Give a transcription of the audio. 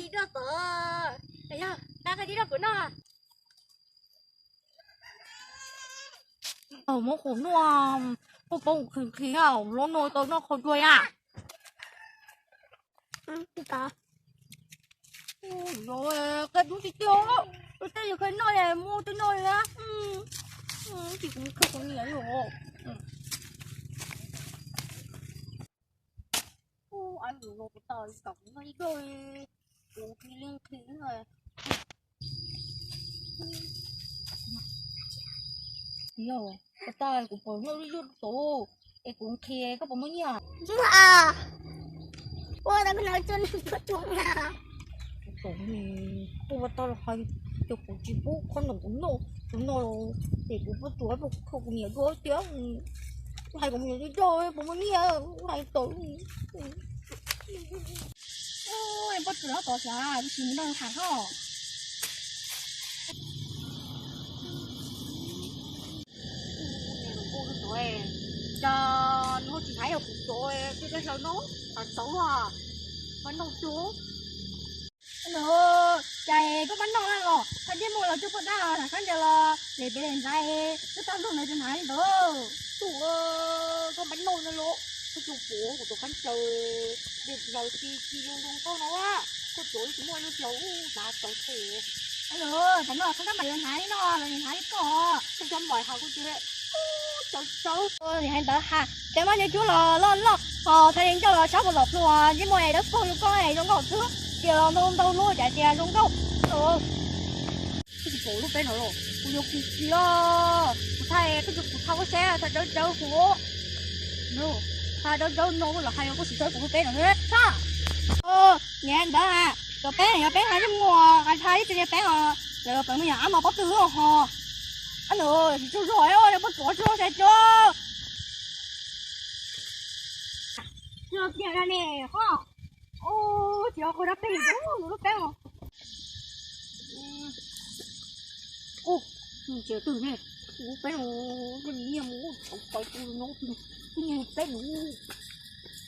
Roj tom, yog, qab qab dib roj kuv noj. Muab kuv noj, kuv poob nqhis nqhis, lub no tau noj qhov dua na. Qab dub tiag tiag, tej yus kheev noj muab tej noj na. Ces kuv mus khaws kuv niam li os. Ub, kuv tau kom kuv noj ib zaug, kuv nqhis li nqhis na. Yog, koj tau kuv pom noj ib zaug tau, es kuv nqhis koj puas muaj nyiaj? Ua tau koj no coj noj puas tsuav na. Kuv tau los hais, ces kuv tsis pub qhob noom kuv noj, kuv noj los ces kuv puas tsuav, kuv khaws kuv niam dua tiag. Hais kuv niam dua puas muaj nyiaj, hais tau. Puab tsuav tod xyov, tab sis nws noj tham hos. Cas nws tsis hais yog kuv tsuav, twb dab hlaws no, tas txauv, mas noj tsuav. Cas koj mab noj na los, koj ncej muag los cuaj puas dab tham khaub ncaws los les pem ntxhais, twb tau ntuj ntawd tsis hnav li ntawd. Tus, koj mab noj na los, koj cuaj puas kuv tus khaub ncaws, dej hlaws ci ci zoo zoo nkauj no a, koj tsuav tsis muaj lub caug ub hnav txauv thiab. Tam no koj kab mais yuav hnav li no los nws hnav li koj. Koj kab mais hais kuv ces, ub, txauv txauv. Hais ntawd hais ces mab nyob cuab los loj loj, ho thaij li ncauj los sab puas los pluag, ntsej muag es dawb paug zoo nkauj es zoo nkauj xwb, tias los ntau ntau lub cas tias zoo nkauj. Koj tsis pom lub peb no los, kuv yuav kuv tsis os, kuv thaij, koj tsis kuv thaij kuv seb thaij dawb dawb kuv, thaij dawb dawb no los hais kuv tsis thaij kuv lub peb no thiab. Niam ntawd, cov peb no yog peb hais ntsej muag hais thaij ib txhia peb os, lawv peb me nyuam ab mas pob tw ho. Ab nws tsis tsaug zog, pob tsuav tsaug zog. Tsis tiag ne, ho. Ub, tsis yog kuv dab peb, nws lub peb os. Ub, nws tsis twg ne, lub peb os, nyiaj mus tau pais tus no, twb nyiaj peb nus.